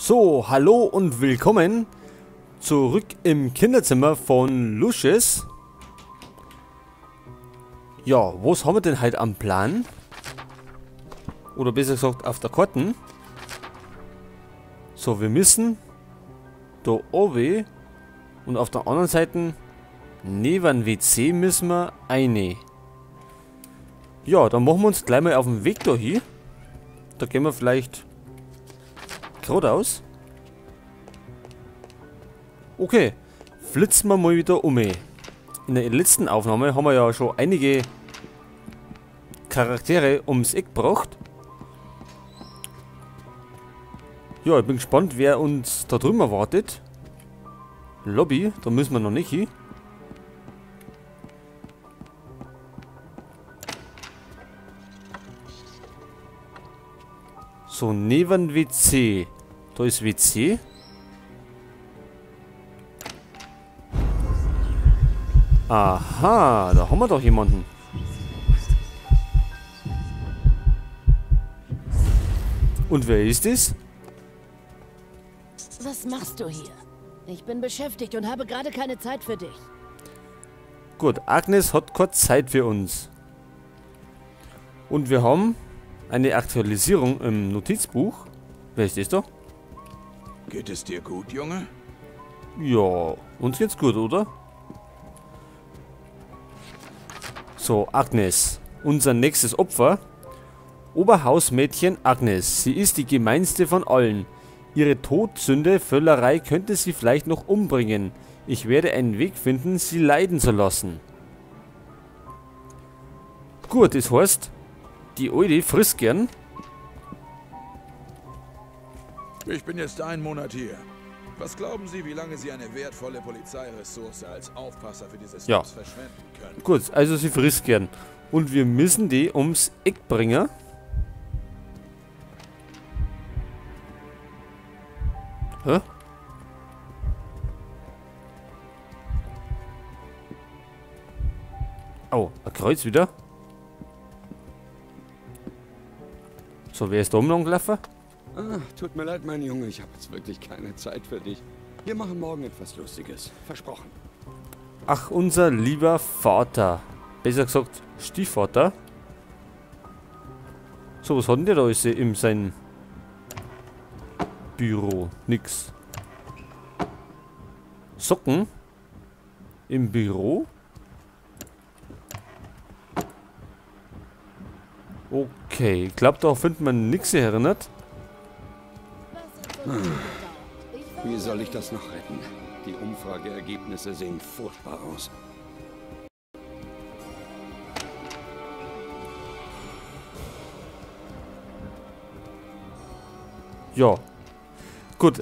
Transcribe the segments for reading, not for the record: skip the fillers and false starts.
So, hallo und willkommen zurück im Kinderzimmer von Lucius. Ja, was haben wir denn heute am Plan? Oder besser gesagt auf der Karten. So, wir müssen da oben und auf der anderen Seite neben WC müssen wir eine. Ja, dann machen wir uns gleich mal auf den Weg da hin. Da gehen wir vielleicht geradeaus. Okay, flitzen wir mal wieder um. In der letzten Aufnahme haben wir ja schon einige Charaktere ums Eck gebracht. Ja, ich bin gespannt, wer uns da drüben erwartet. Lobby, da müssen wir noch nicht hin. So, neben WC. Da ist WC. Aha, da haben wir doch jemanden. Und wer ist es? Was machst du hier? Ich bin beschäftigt und habe gerade keine Zeit für dich. Gut, Agnes hat keine Zeit für uns. Und wir haben eine Aktualisierung im Notizbuch. Wer ist das da? Geht es dir gut, Junge? Ja, uns geht's gut, oder? So, Agnes. Unser nächstes Opfer. Oberhausmädchen Agnes. Sie ist die gemeinste von allen. Ihre Todsünde, Völlerei, könnte sie vielleicht noch umbringen. Ich werde einen Weg finden, sie leiden zu lassen. Gut, das heißt, die Alte frisst gern. Ich bin jetzt einen Monat hier. Was glauben Sie, wie lange Sie eine wertvolle Polizeiressource als Aufpasser für dieses Haus verschwenden können? Gut, also sie frisst gern. Und wir müssen die ums Eck bringen. Hä? Oh, ein Kreuz wieder. So, wer ist da rumgelaufen? Ah, tut mir leid, mein Junge, ich habe jetzt wirklich keine Zeit für dich. Wir machen morgen etwas Lustiges. Versprochen. Ach, unser lieber Vater. Besser gesagt, Stiefvater. So, was hat denn der da alles in seinem Büro? Nix. Socken? Im Büro? Okay, ich glaube, da findet man nichts erinnert. Wie soll ich das noch retten? Die Umfrageergebnisse sehen furchtbar aus. Ja. Gut,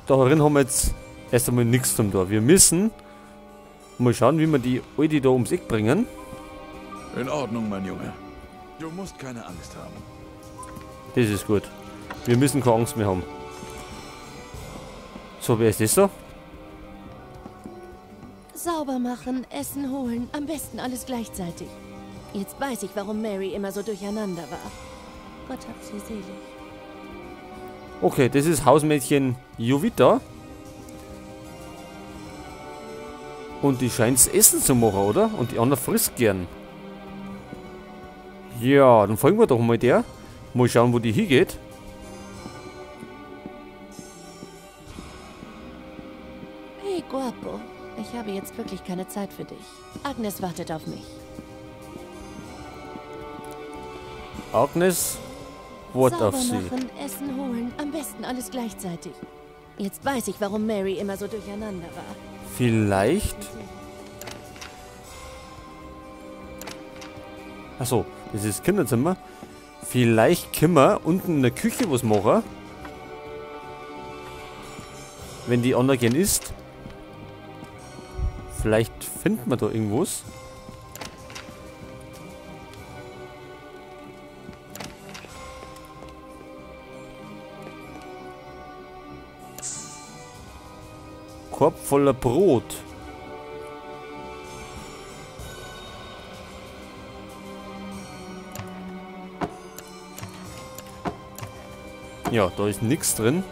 darin haben wir jetzt erst einmal nichts zum Tor. Wir müssen mal schauen, wie wir die Alte da ums Eck bringen. In Ordnung, mein Junge. Du musst keine Angst haben. Das ist gut. Wir müssen keine Angst mehr haben. So, wer ist das da? Sauber machen, Essen holen, am besten alles gleichzeitig. Jetzt weiß ich, warum Mary immer so durcheinander war. Gott hab sie selig. Okay, das ist Hausmädchen Jovita. Und die scheint Essen zu machen, oder? Und die andere frisst gern. Ja, dann folgen wir doch mal der. Mal schauen, wo die hingeht. Hey, Guapo. Ich habe jetzt wirklich keine Zeit für dich. Agnes wartet auf mich. Agnes wartet auf sie. Sauber machen, Essen holen, am besten alles gleichzeitig. Jetzt weiß ich, warum Mary immer so durcheinander war. Vielleicht? Achso, das ist Kinderzimmer. Vielleicht können wir unten in der Küche was machen. Wenn die andere gern isst. Vielleicht finden wir da irgendwas. Korb voller Brot. Ja, da ist nichts drin.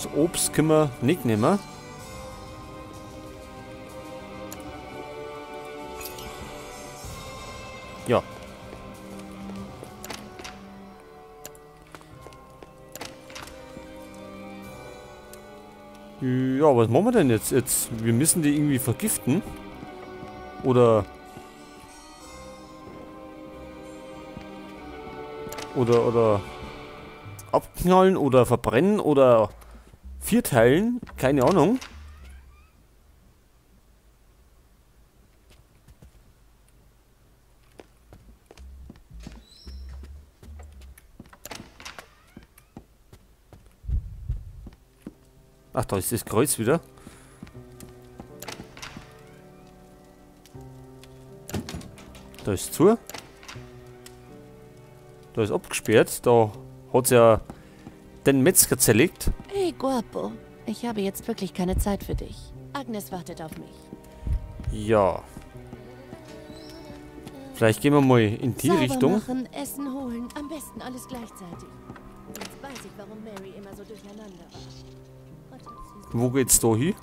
Das Obst können wir nicht nehmen. Ja. Ja, was machen wir denn jetzt? Wir müssen die irgendwie vergiften. Oder abknallen oder verbrennen oder vierteilen. Keine Ahnung. Ach, da ist das Kreuz wieder. Da ist zu. Da ist abgesperrt. Da hat's ja den Metzger zerlegt. Hey, Guapo. Ich habe jetzt wirklich keine Zeit für dich. Agnes wartet auf mich. Ja. Vielleicht gehen wir mal in die Sauber Richtung. Machen, Essen holen. Am besten alles gleichzeitig. Jetzt weiß ich, warum Mary immer so durcheinander war. Wo geht's da hin?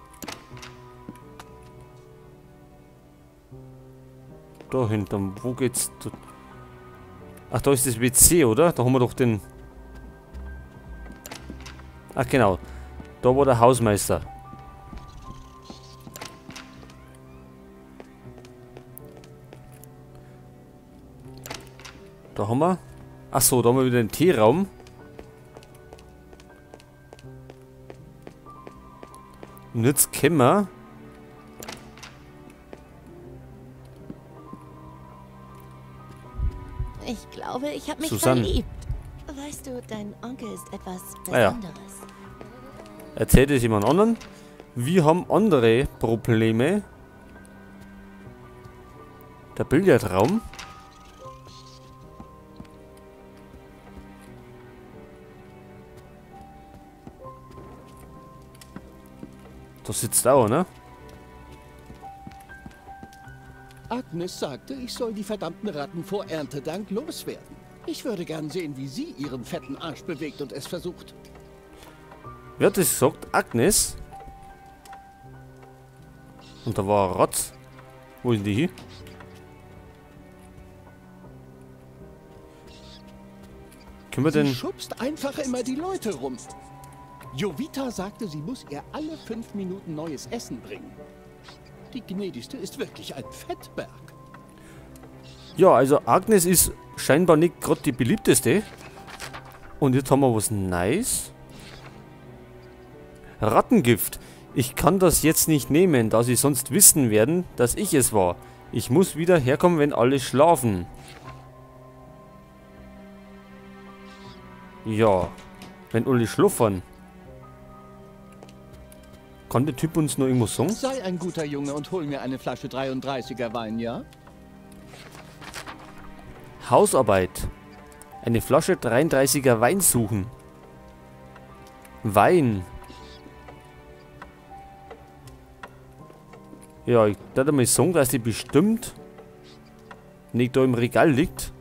Da hinten. Wo geht's da? Ach, da ist das WC, oder? Da haben wir doch den... Ach, genau. Da war der Hausmeister. Da haben wir... Ach so, da haben wir wieder den Teeraum. Und jetzt können wir... Ich glaube, ich habe mich Susanne verliebt. Weißt du, dein Onkel ist etwas Besonderes. Ah ja. Erzählt es jemand anderen. Wir haben andere Probleme. Der Billardraum. Da sitzt auch, ne? Agnes sagte, ich soll die verdammten Ratten vor Erntedank loswerden. Ich würde gern sehen, wie sie ihren fetten Arsch bewegt und es versucht. Wer hat das gesagt? Agnes? Und da war ein Ratz. Wo ist die hier? Können wir denn... Sie schubst einfach immer die Leute rum. Jovita sagte, sie muss ihr alle 5 Minuten neues Essen bringen. Die Gnädigste ist wirklich ein Fettberg. Ja, also Agnes ist scheinbar nicht gerade die beliebteste. Und jetzt haben wir was Nice. Rattengift. Ich kann das jetzt nicht nehmen, da sie sonst wissen werden, dass ich es war. Ich muss wieder herkommen, wenn alle schlafen. Ja, wenn alle schluffern. Kann der Typ uns noch irgendwas sagen? Sei ein guter Junge und hol mir eine Flasche 33er Wein, ja? Hausarbeit. Eine Flasche 33er Wein suchen. Wein. Ja, ich darf mal sagen, dass die bestimmt nicht da im Regal liegt.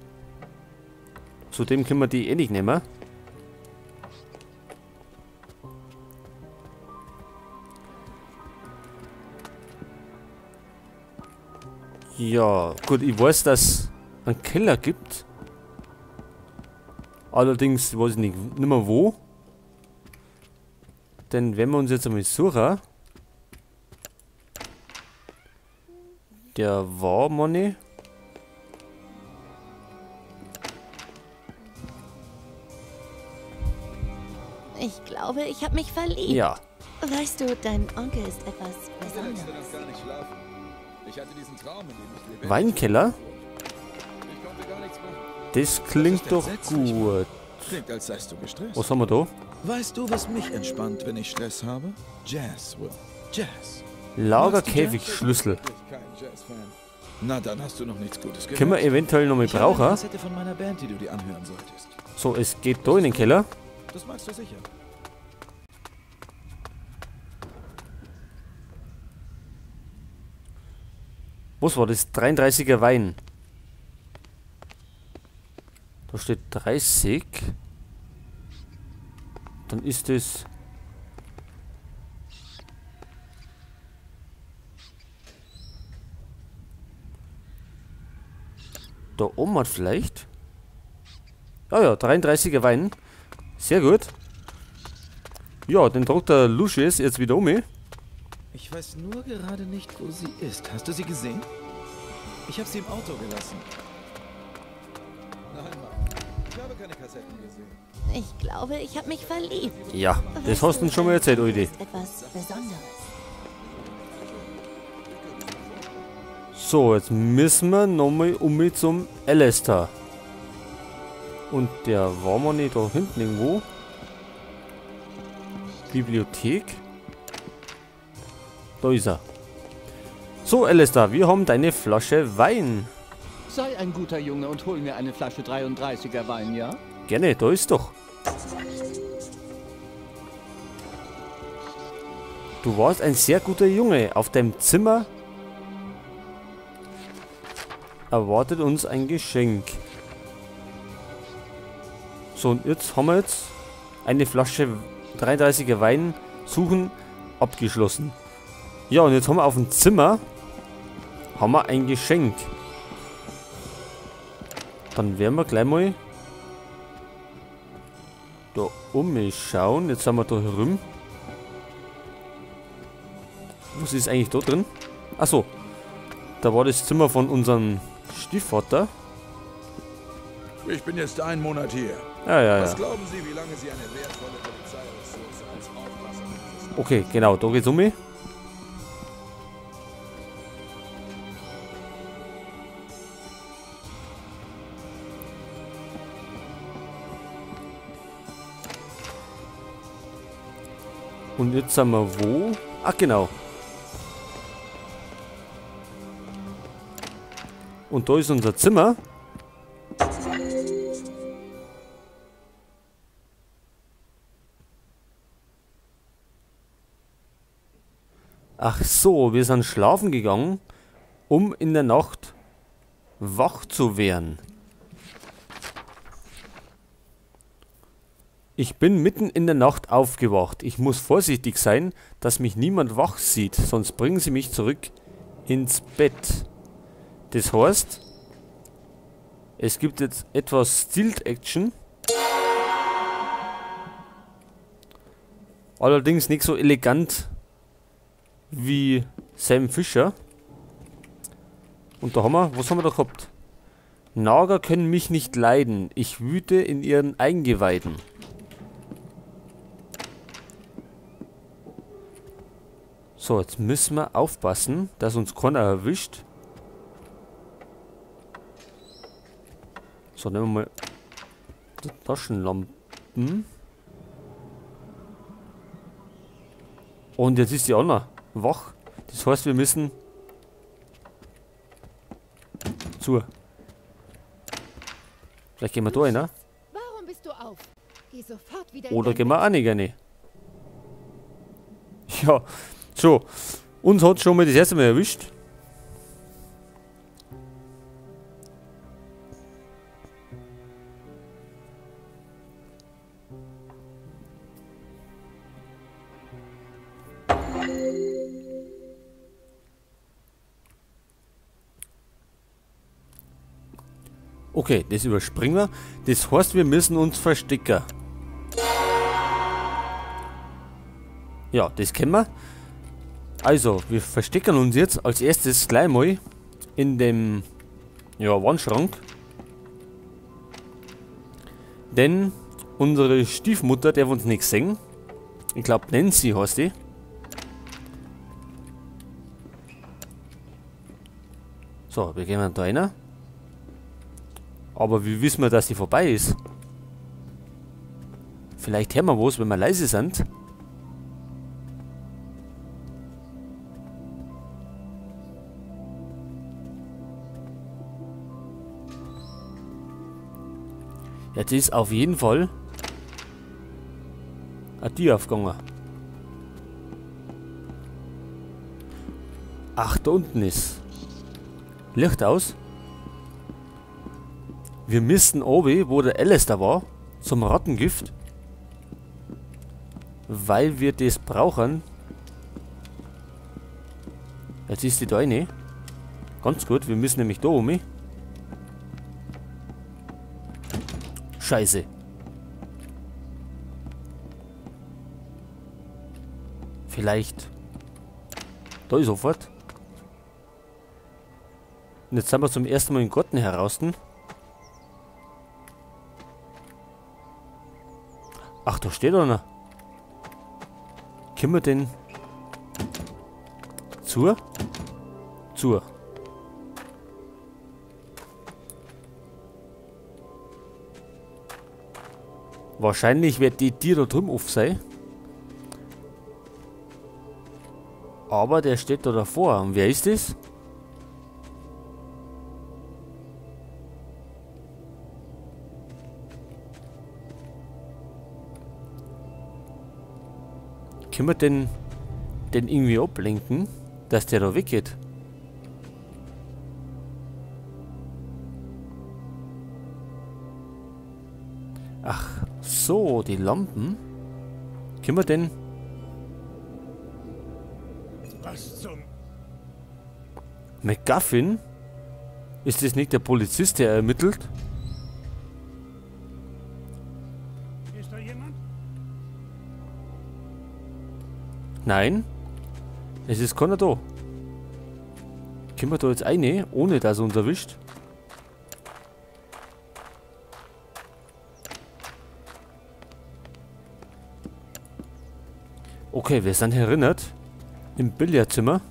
Zudem können wir die eh nicht nehmen. Ja, gut, ich weiß, dass es einen Keller gibt. Allerdings weiß ich nicht mehr wo. Denn wenn wir uns jetzt einmal suchen. Der war Money. Ich glaube, ich habe mich verliebt. Ja. Weißt du, dein Onkel ist etwas Besonderes. Ich hatte diesen Traum, in dem ich lebendig Weinkeller? Ich konnte gar nichts machen. Das klingt Das ist doch entsetzlich. gut. Klingt, als seist du gestresst. Was haben wir da? Weißt du, was mich entspannt, wenn ich Stress habe? Jazz, Will. Jazz. Lagerkäfigschlüssel. Ich kein Jazz-Fan. Na, dann hast du noch nichts Gutes gehört. Können wir eventuell noch mal Ich habe eine brauchen. Kassette von meiner Band, die du dir anhören solltest. So, es geht da in den Keller. Das magst du sicher. Was war das? 33er Wein. Da steht 30. Dann ist es Da oben hat vielleicht. Ah ja, 33er Wein. Sehr gut. Ja, den tragt der Lucius jetzt wieder um. Ich weiß nur gerade nicht, wo sie ist. Hast du sie gesehen? Ich habe sie im Auto gelassen. Nein, Mann. Ich habe keine Kassetten gesehen. Ich glaube, ich habe mich verliebt. Ja, das hast du uns schon mal erzählt, Oide. Etwas Besonderes. So, jetzt müssen wir nochmal um zum Alistair. Und der war mal nicht da hinten irgendwo. Bibliothek. Da ist er. So, Alistair, wir haben deine Flasche Wein. Sei ein guter Junge und hol mir eine Flasche 33er Wein, ja? Gerne, da ist doch. Du warst ein sehr guter Junge. Auf deinem Zimmer erwartet uns ein Geschenk. So, und jetzt haben wir jetzt eine Flasche 33er Wein suchen abgeschlossen. Ja, und jetzt haben wir auf dem Zimmer haben wir ein Geschenk. Dann werden wir gleich mal da umschauen. Jetzt sind wir da herum. Was ist eigentlich da drin? Achso, da war das Zimmer von unserem Stiefvater. Ich bin jetzt einen Monat hier. Ja, ja, ja. Was glauben Sie, wie lange Sie eine wertvolle Polizeiressource als Aufpasser? Okay, genau, da geht's um. Und jetzt sind wir wo? Ach, genau. Und da ist unser Zimmer. Ach so, wir sind schlafen gegangen, um in der Nacht wach zu werden. Ich bin mitten in der Nacht aufgewacht. Ich muss vorsichtig sein, dass mich niemand wach sieht, sonst bringen sie mich zurück ins Bett. Das heißt, es gibt jetzt etwas Stealth-Action. Allerdings nicht so elegant wie Sam Fisher. Und da haben wir, was haben wir da gehabt? Nager können mich nicht leiden. Ich wüte in ihren Eingeweiden. So, jetzt müssen wir aufpassen, dass uns keiner erwischt. So, nehmen wir mal die Taschenlampen. Und jetzt ist die Anna wach. Das heißt, wir müssen zu. Vielleicht gehen wir da rein, ne? Warum bist du auf? Geh sofort wieder. Oder gehen wir auch nicht rein. Ja, so. Uns hat schon mal das erste Mal erwischt. Okay, das überspringen wir. Das heißt, wir müssen uns verstecken. Ja, das kennen wir. Also, wir verstecken uns jetzt als erstes gleich mal in dem, ja, Wandschrank. Denn unsere Stiefmutter darf uns nichts sehen. Ich glaube, Nancy heißt die. So, wir gehen da rein. Aber wie wissen wir, dass die vorbei ist? Vielleicht hören wir was, wenn wir leise sind. Jetzt ist auf jeden Fall eine Tür aufgegangen. Ach, da unten ist Licht aus. Wir müssen oben, wo der Alistair war, zum Rattengift. Weil wir das brauchen. Jetzt ist die da rein. Ganz gut, wir müssen nämlich da oben. Scheiße. Vielleicht. Da ist sofort. Und jetzt sind wir zum ersten Mal im Garten heraus. Ach, da steht einer. Können wir den zu? Zu. Wahrscheinlich wird die Tür da drüben offen sein. Aber der steht da davor. Und wer ist das? Können wir den irgendwie ablenken, dass der da weggeht? Ach so, die Lampen. Können wir den... Was zum... MacGuffin? Ist das nicht der Polizist, der ermittelt? Ist da jemand? Nein. Es ist keiner da. Können wir da jetzt rein, ohne dass er uns erwischt? Okay, wir sind erinnert. Im Billardzimmer.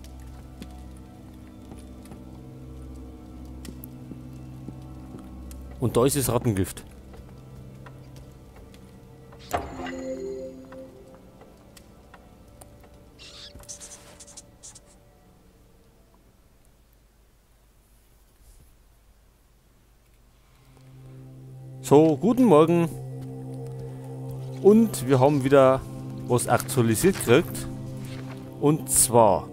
Und da ist das Rattengift. So, guten Morgen. Und wir haben wieder was aktualisiert gekriegt. Und zwar,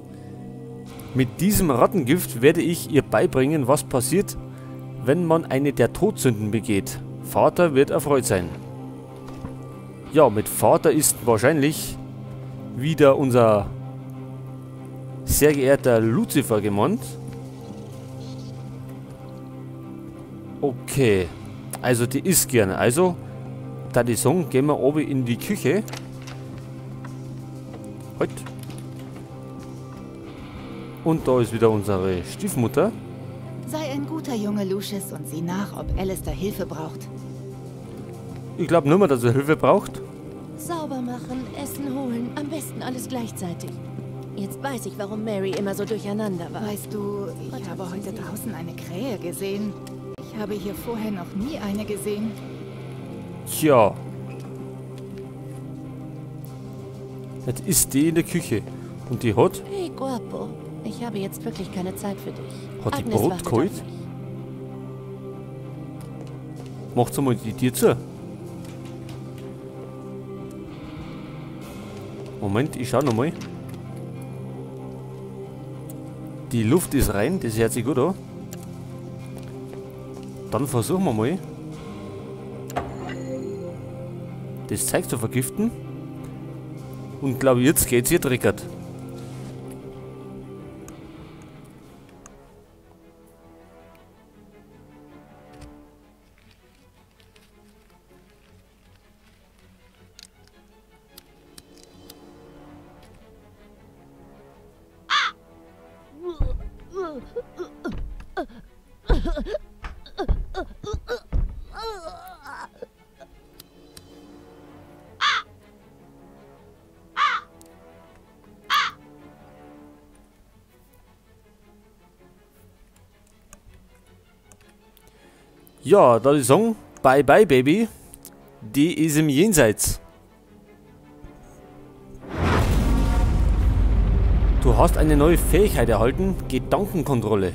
mit diesem Rattengift werde ich ihr beibringen, was passiert, wenn man eine der Todsünden begeht. Vater wird erfreut sein. Ja, mit Vater ist wahrscheinlich wieder unser sehr geehrter Lucifer gemeint. Okay, also die isst gerne. Also, da die Song, gehen wir oben in die Küche. Heute. Und da ist wieder unsere Stiefmutter. Sei ein guter Junge, Lucius, und sieh nach, ob Alistair Hilfe braucht. Ich glaube nur mal, dass er Hilfe braucht. Sauber machen, Essen holen, am besten alles gleichzeitig. Jetzt weiß ich, warum Mary immer so durcheinander war. Weißt du, ich habe heute draußen eine Krähe gesehen. Ich habe hier vorher noch nie eine gesehen. Tja. Jetzt ist die in der Küche. Und die hat... Hey, Guapo. Ich habe jetzt wirklich keine Zeit für dich. Hat die Agnes Brot wartet geholt? auf mich. Macht's einmal die Tür zu. Moment, ich schau nochmal. Die Luft ist rein, das hört sich gut an. Dann versuchen wir mal, das Zeug zu vergiften. Und glaube jetzt geht's hier triggert. Ja, da die Song Bye Bye Baby, die ist im Jenseits. Du hast eine neue Fähigkeit erhalten, Gedankenkontrolle.